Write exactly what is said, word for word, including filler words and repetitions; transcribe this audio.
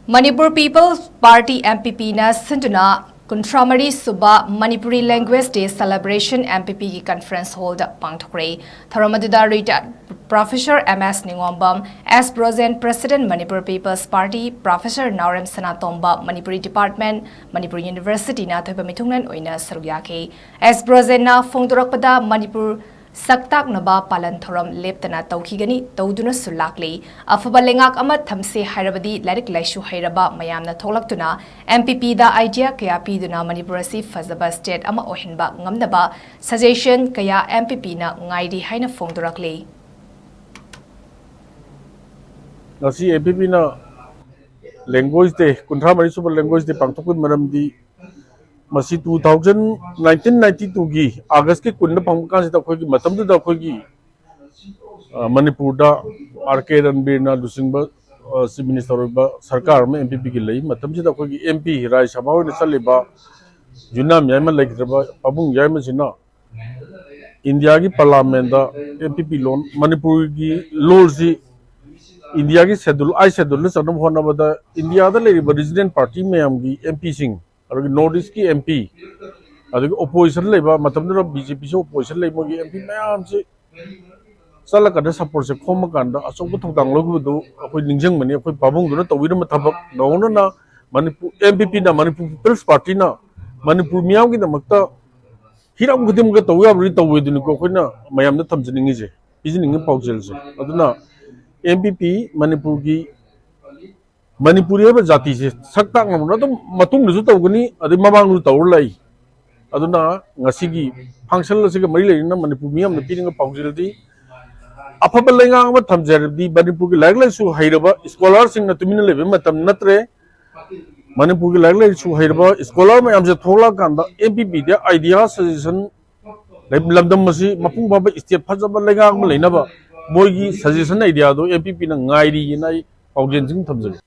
Manipur People's Party, M P P ꯅ ꯁꯤꯟꯗꯨꯅ ꯀꯨꯟꯊ꯭ꯔꯥ ꯃꯔꯤ ꯁꯨꯕ Manipuri Language Day Celebration M P P ꯒꯤ conference hall ꯗ ꯄꯥꯡꯊꯣꯛꯈ꯭ꯔꯦ꯫ ꯊꯧꯔꯝ ꯑꯗꯨꯗ retired Professor M S ꯅꯤꯉꯣꯝꯕꯝ, S Brojen, President Manipur People's Party, Professor ꯅꯥꯎꯔꯦꯝ ꯁꯅꯥꯇꯣꯝꯕ, Manipuri Department, Manipur University ꯅ ꯑꯊꯣꯏꯕ ꯃꯤꯊꯨꯡꯂꯦꯟ ꯑꯣꯏꯅ ꯁꯔꯨꯛ ꯌꯥꯈꯤ꯫ S Brojen ꯅ ꯐꯣꯡꯗꯣꯔꯛꯄꯗ, ꯃꯅꯤꯄꯨꯔ ꯁꯛꯇꯥꯛꯅꯕ ꯄꯥꯂꯟ ꯊꯧꯔꯝ ꯂꯦꯞꯇꯅ ꯇꯧꯈꯤꯒꯅꯤ, ꯇꯧꯗꯨꯅꯁꯨ ꯂꯥꯛꯂꯤ꯫ ꯑꯐꯕ ꯂꯩꯉꯥꯛ ꯑꯃ ꯊꯝꯁꯦ ꯍꯥꯏꯔꯕꯗꯤ ꯂꯥꯏꯔꯤꯛ ꯂꯥꯏꯁꯨ ꯍꯩꯔꯕ ꯃꯌꯥꯝꯅ ꯊꯣꯛꯂꯛꯇꯨꯅ M P P ꯗ idea ꯀꯌꯥ ꯄꯤꯗꯨꯅ ꯃꯅꯤꯄꯨꯔ ꯑꯁꯤ ꯐꯖꯕ state ꯑꯃ ꯑꯣꯏꯍꯟꯕ ꯉꯝꯅꯕ suggestion ꯀꯌꯥ M P P ꯅ ꯉꯥꯏꯔꯤ ꯍꯥꯏꯅ ꯐꯣꯡꯗꯣꯔꯛꯂꯤ꯫ ꯉꯁꯤ M P P ꯅ Language Day, ꯀꯨꯟꯊ꯭ꯔꯥ ꯃꯔꯤ ꯁꯨꯕ Language Day ꯄꯥꯡꯊꯣꯛꯄꯒꯤ ꯃꯔꯝꯗꯤ, ꯃꯁꯤ two thousand, nineteen ninety two ꯒꯤ August ꯀꯤ ꯀꯨꯟꯗ ꯐꯪꯕ ꯀꯥꯟꯁꯤꯗ, ꯑꯩꯈꯣꯏꯒꯤ ꯃꯇꯝꯗꯨꯗ ꯑꯩꯈꯣꯏꯒꯤ, ꯑ, ꯃꯅꯤꯄꯨꯔꯗ R K ꯔꯟꯕꯤꯔꯅ ꯂꯨꯆꯤꯡꯕ, ꯑ, Chief Minister ꯑꯣꯏꯕ ꯁꯔꯀꯥꯔ ꯑꯃ M P P ꯒꯤ ꯂꯩ꯫ ꯃꯇꯝꯁꯤꯗ ꯑꯩꯈꯣꯏꯒꯤ M P, ꯔꯥꯖ꯭ꯌ ꯁꯚꯥ ꯑꯣꯏꯅ ꯆꯠꯂꯤꯕ ꯌꯨꯝꯅꯥꯝ ꯌꯥꯏꯃ ꯂꯩꯈꯤꯗ꯭ꯔꯕ ꯄꯥꯕꯨꯡ ꯌꯥꯏꯃꯁꯤꯅ ꯏꯟꯗꯤꯌꯥꯒꯤ Parliament ꯗ M P P ꯂꯣꯟ, ꯃꯅꯤꯄꯨꯔꯒꯤ ꯂꯣꯜꯁꯤ ꯏꯟꯗꯤꯌꯥꯒꯤ Schedule, Eighth Schedule ꯗ ꯆꯟꯅꯕ ꯍꯣꯠꯅꯕꯗ ꯏꯟꯗꯤꯌꯥꯗ ꯂꯩꯔꯤꯕ regional party ꯃꯌꯥꯝꯒꯤ M P ꯁꯤꯡ, ꯑꯗꯒꯤ North East ꯀꯤ M P, ꯑꯗꯒꯤ opposition ꯂꯩꯕ ꯃꯇꯝꯗꯨꯗ B J P ꯁꯨ opposition ꯂꯩ, ꯃꯣꯏꯒꯤ M P ꯃꯌꯥꯝꯁꯤ ꯆꯠꯂꯀꯥꯟꯗ support ꯁꯦ ꯈꯣꯝꯃꯀꯥꯟꯗ ꯑꯆꯧꯕ ꯊꯧꯗꯥꯡ ꯂꯧꯈꯤꯕꯗꯨ ꯑꯩꯈꯣꯏ ꯅꯤꯡꯁꯤꯡꯕꯅꯤ꯫ ꯑꯩꯈꯣꯏ ꯄꯥꯕꯨꯡꯗꯨꯅ ꯇꯧꯕꯤꯔꯝꯕ ꯊꯕꯛ ꯅꯧꯅꯅ ꯃꯅꯤꯄꯨꯔ, M P P ꯅ, Manipur People's Party ꯅ ꯃꯅꯤꯄꯨꯔ ꯃꯤꯌꯥꯝꯒꯤꯗꯃꯛꯇ ꯍꯤꯔꯝ ꯈꯨꯗꯤꯡꯃꯛꯇ ꯇꯧꯕ ꯌꯥꯕꯗꯤ ꯇꯧꯋꯦ ꯑꯗꯨꯅꯤꯀꯣ ꯑꯩꯈꯣꯏꯅ ꯃꯌꯥꯝꯗ ꯊꯝꯖꯅꯤꯡꯉꯤꯁꯦ, ꯄꯤꯖꯅꯤꯡꯉꯤ ꯄꯥꯎꯖꯦꯜꯁꯦ꯫ ꯑꯗꯨꯅ M P P ꯃꯅꯤꯄꯨꯔꯒꯤ, ꯃꯅꯤꯄꯨꯔꯤ ꯍꯥꯏꯕ ꯖꯥꯇꯤꯁꯦ ꯁꯛ ꯇꯥꯛꯅꯕꯅ ꯑꯗꯨꯝ ꯃꯇꯨꯡꯗꯁꯨ ꯇꯧꯒꯅꯤ, ꯑꯗꯩ ꯃꯃꯥꯡꯗꯁꯨ ꯇꯧꯔ ꯂꯥꯛꯏ꯫ ꯑꯗꯨꯅ ꯉꯁꯤꯒꯤ function ꯑꯁꯤꯒ ꯃꯔꯤ ꯂꯩꯅꯅ ꯃꯅꯤꯄꯨꯔ ꯃꯤꯌꯥꯝꯅ ꯄꯤꯅꯤꯡꯕ ꯄꯥꯎꯖꯦꯜꯗꯤ, ꯑꯐꯕ ꯂꯩꯉꯥꯛ ꯑꯃ ꯊꯝꯖꯔꯕꯗꯤ ꯃꯅꯤꯄꯨꯔꯒꯤ ꯂꯥꯏꯔꯤꯛ ꯂꯥꯏꯁꯨ ꯍꯩꯔꯕ scholar ꯁꯤꯡꯅ ꯇꯨꯃꯤꯟꯅ ꯂꯩꯕ ꯃꯇꯝ ꯅꯠꯇ꯭ꯔꯦ꯫ ꯃꯅꯤꯄꯨꯔꯒꯤ ꯂꯥꯏꯔꯤꯛ ꯂꯥꯏꯁꯨ ꯍꯩꯔꯕ scholar ꯃꯌꯥꯝꯁꯦ ꯊꯣꯛꯂꯛꯑꯀꯥꯟꯗ M P P ꯗ idea, suggestion, ꯂꯝꯗꯝ ꯑꯁꯤ ꯃꯄꯨꯡ ꯐꯥꯕ state, ꯐꯖꯕ ꯂꯩꯉꯥꯛ ꯑꯃ ꯂꯩꯅꯕ ꯃꯣꯏꯒꯤ suggestion, idea ꯗꯣ M P P ꯅ ꯉꯥꯏꯔꯤꯅ ꯑꯩ ꯄꯥꯎꯖꯦꯜꯁꯤꯡ ꯊꯝꯖꯒꯦ꯫